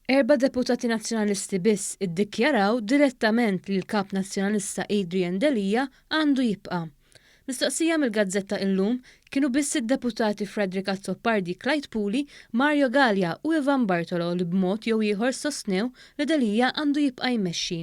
Erba' deputati Nazzjonalisti biss iddikjaraw direttament li l-Kap Nazzjonalista Adrian Delia għandu jibqa'. Mistoqsija mill-gazzetta Illum, kienu biss id-deputati Frederick Azzopardi, Clyde Puli, Mario Galea u Ivan Bartolo li b'mod jew ieħor sostnew li Delia għandu jibqa' jmexxi.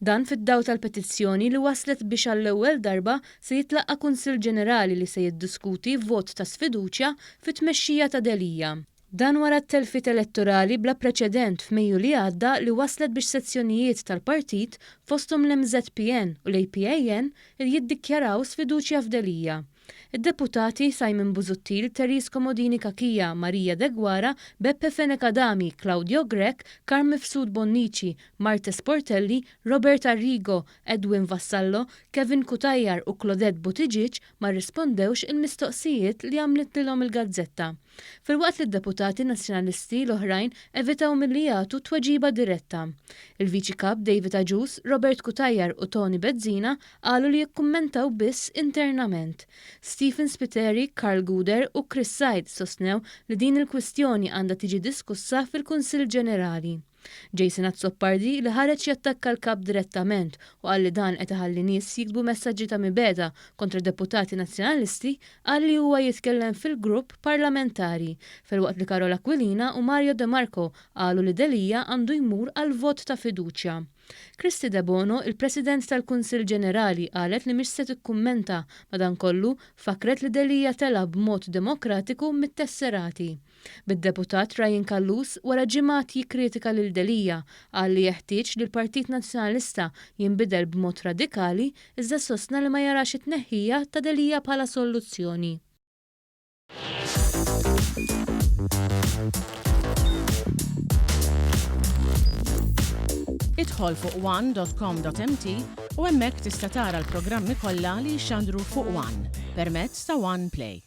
Dan fid-dawl tal-petizzjoni li wasslet biex għall-ewwel darba se jitlaqqa' Kunsill Ġenerali li se jiddiskuti vot ta' sfiduċja fit-tmexxija ta' Delia. Dan wara t-telfiet elettorali bla preċedent f'Mejju li għadda li wasslet biex sezzjonijiet tal-partit, fosthom l-MŻPN u l-APAN, jiddikjaraw sfiduċja f'Delia. Id-deputati Simon Busuttil, Therese Comodini Cachia, Maria Deguara, Beppe Fenech Adami, Claudio Grech, Carm Mifsud Bonnici, Marthese Portelli, Robert Arrigo, Edwin Vassallo, Kevin Cutajar u Claudette Buttigieg ma rrispondewx il-mistoqsijiet li għamlitlilhom il-gazzetta. Filwaqt li d-deputati Nazzjonalisti l-oħrajn evitaw milli jagħtu tweġiba diretta. Il-Viċi Kap David Agius, Robert Cutajar u Toni Bezzina qalu li jikkummentaw biss internament. Stephen Spiteri, Karl Gouder u Chris Said sostnew li din il-kwistjoni għandha tiġi diskussa fil-Kunsill Ġenerali. Jason Azzopardi li ħareġ jattakka l-Kap direttament u qal li dan qed iħalli nies jiktbu messaġġi ta' mibegħda kontra deputati Nazzjonalisti qal li huwa jitkellem fil-grupp parlamentari filwaqt li Karol Aquilina u Mario De Marco qalu li Delia għandu jmur għal vot ta' fiduċja. Kristy Debono, il-President tal-Kunsill Ġenerali qalet li mhix se tikkummenta madankollu fakkret li Delia tela' b'mod demokratiku mit-tesserati. Bid-Deputat Ryan Callus wara ġimgħat jikkritika lil Delia, qal li jeħtieġ li l-Partit Nazzjonalista jinbidel b'mod radikali iżda sostna li ma jarax it-tneħħija ta' Delia bħala solluzzjoni. Idħol fuq one.com.mt u hemmhekk tista' tara l-programmi kollha li jixxandru fuq One permezz ta' One Play.